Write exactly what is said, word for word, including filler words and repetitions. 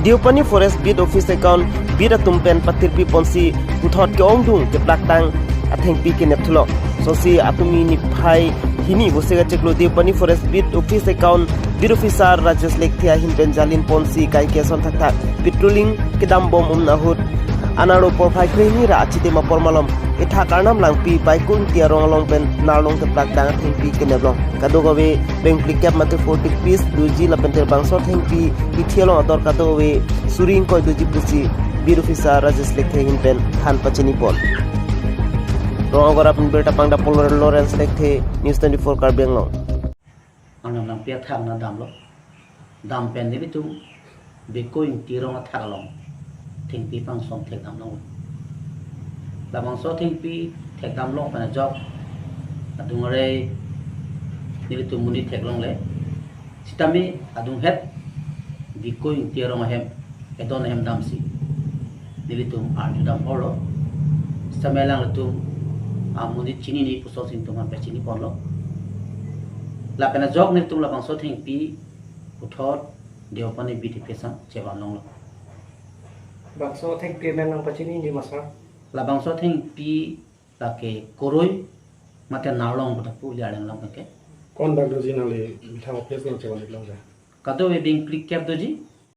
Deopani Forest Beat Office account beat atum pen patirpi ponsi puthot ke-ongdung keplak tang athengpi kenep thulo. Sonsi atum niphai hini bose kachiklo Deopani Forest Beat Office account beat officer Rajesh Lekthe ahin pen jalin ponsi kaike ason thakthak patrolling kedam bom un ahut anaro porphai krehini ra achitim apor malom ithak Arnam Langpi Baikul Ingti arong along pen narlong keplak tang athengpi kenep long. Kadokave bengpli kep mate forty piece doji lapen labangso athengpi ithi along ador kadokave suri ingkoi doji pusi beat officer Rajesh Lekthe ahin pen than pachini pon. Rong Agora pen birta pangdapon Lawrence Lekthe, News twenty-four Karbi Anglong. Arnam Langpi athak na damlo. Dam pen nelitum Baikul Ingti arong athak along thengpi pangsom thekdam long. Labangso athengpi thekdam long pen ajok adung arei nelitum monit theklongle. Sitame adung het Baikul Ingti arong ahem, edon ahem damsi nelitum arju dam horlo. Sitame alanglitum amonit chinine puson si nelitum aphan pachini ponlo. Lapen ajok nelitum labangso athengpi puthot Deopani beat office an chevan longlo. Bangso athengpi amen nangpachiniji ma sir? Labangso athengpi lake koroi mate narlong pu ta pu liar lang lang ke. Konbak doji nangli methang office along chevan long ja? Kadokave bengpli kep doji,